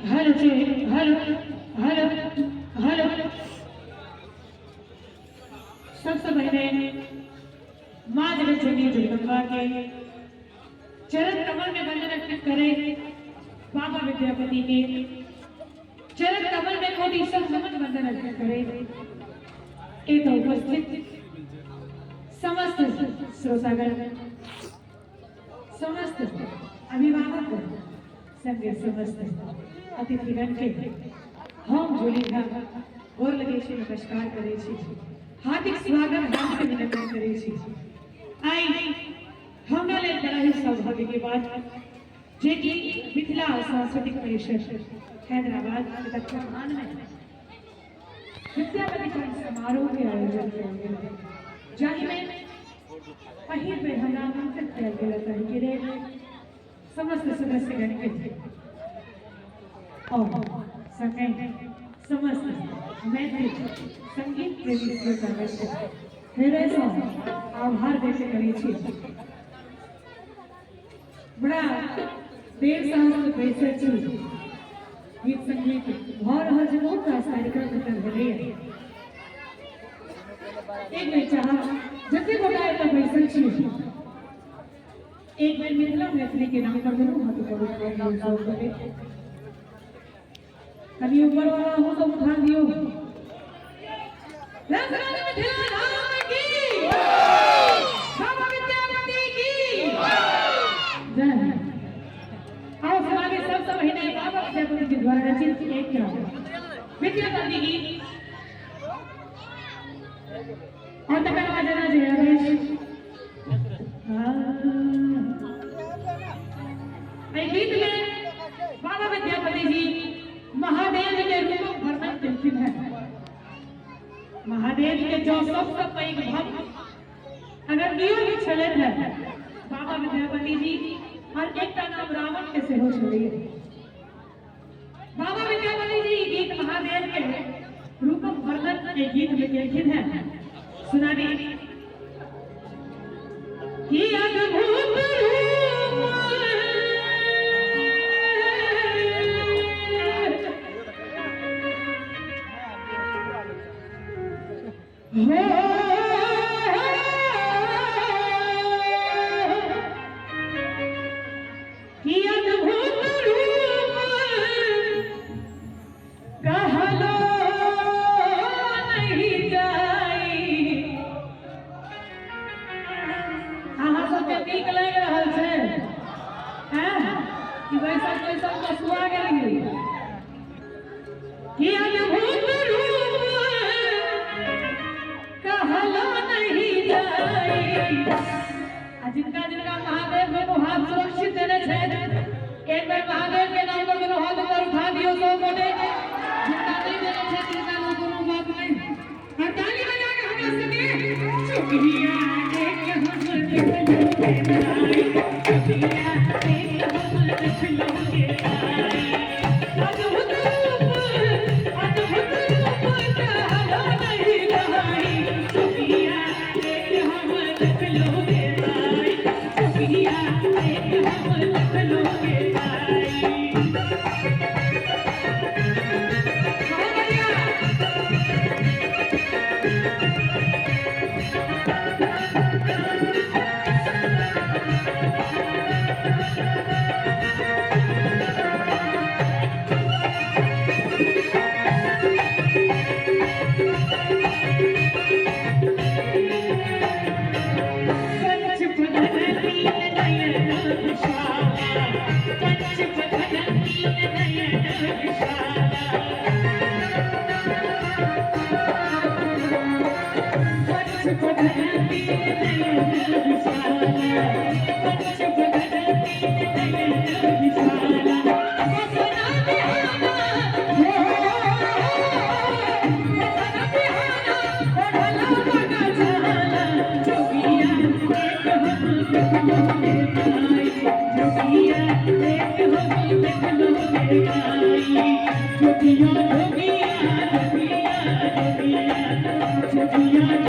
Hello hello hello hello. सबसे पहले माँ जगत जननी जगदम्बा के चरण कमल में वंदन अर्पित करें, बाबा विद्यापति के चरण कमल में कोटि नमन वंदन अर्पित करें। ए तो उपस्थित समस्त श्रोतागण, समस्त अभिभावक संगे समस्त अतिथिगण के हम जोली झा गोर लगे छी, नमस्कार करे छी, हार्दिक स्वागत, हार्दिक अभिनंदन करे छी। आई हमरा लेल बड़ा ही सौभाग्य के बात जे कि मिथिला सांस्कृतिक परिषद हैदराबाद के तत्वावधान में विद्यापति पर्व समारोह के आयोजन कयल गेल, जाहि में पहिल बेर हमरा आमंत्रित कयल गेल। ताहि के लेल समस्त सदस्यगण के और संगे समस्त मैथिली संगीत प्रेमी श्रोतागण के हृदयसँ आभार व्यक्त करै छी। बड़ा देर से हम सब बैसल छी, गीत संगीत भऽ रहल छै, बहुत रास कार्यक्रम एतऽ भेलैए। एक बेर चाहब, जते गोटा एतऽ बैसल छी, एक बेर मिथिला मैथिली के नाम पर दुनू हाथ ऊपर उठा दियौ सब गोटे। कनि ऊपर वाला अहूँ सब उठा दियौ। रसगुल्ला मिथिला धाम की, बाबा विद्यापति की जय। आओ सुनाबी सबसे पहिने बाबा विद्यापति जी द्वारा रचित एक विद्यापति गीत और तकर बाद जेना जे आदेश। एहि गीत में बाबा विद्यापति जी महादेव के रूपक वर्णन केलखिन हैं। महादेव के जो सबसे पैघ भक्त अगर केओ भी छलथि है, बाबा विद्यापति जी, और एकटा नाम रावण के सेहो छलैए। बाबा विद्यापति जी ई गीत महादेव के रूपक वर्णन के गीत में केलखिन हैं। सुनाबी कि अद्भुत रूप हो, कि अद्भुत रूप कहलो नहीं जाई। अहाँ सबके नीक लागि रहल छै हैं कि बैसल बैसल कसुआ गेलियै? कि अद्भुत रूप कहलो नहीं जाई। आ जिनका जिनका महादेव दुनू हाथ सुरक्षित देने छथि, एक बेर महादेव के नाम पर दुनू हाथ ऊपर उठा दियौ सब गोटे। जिनका नहि देने छथि, तिनका लेल कोनो बात नहि। और ताली बजा के हमरा संगे, चुपिया एक हम देखलो के भाई, चुपिया एक हम देखलो के भाई, अद्भुत रूप, अद्भुत रूप कहलो नहीं जाई, चुपिया एक हम देखलो के भाई, चुपिया एक हम देखलो के भाई। बहुत बढ़िया। पंच बदन तीन नयन विशाला, पंच बदन तीन नयन विशाला, पंच बदन तीन नयन विशाला, पंच बदन तीन नयन विशाला, बसना बिहाना हो, बसना बिहाना ओढ़ला बगा झाला, जोगिया एक हम देखलो के भाई, जोगिया एक हम देखलो के भाई, जोगिया जोगिया।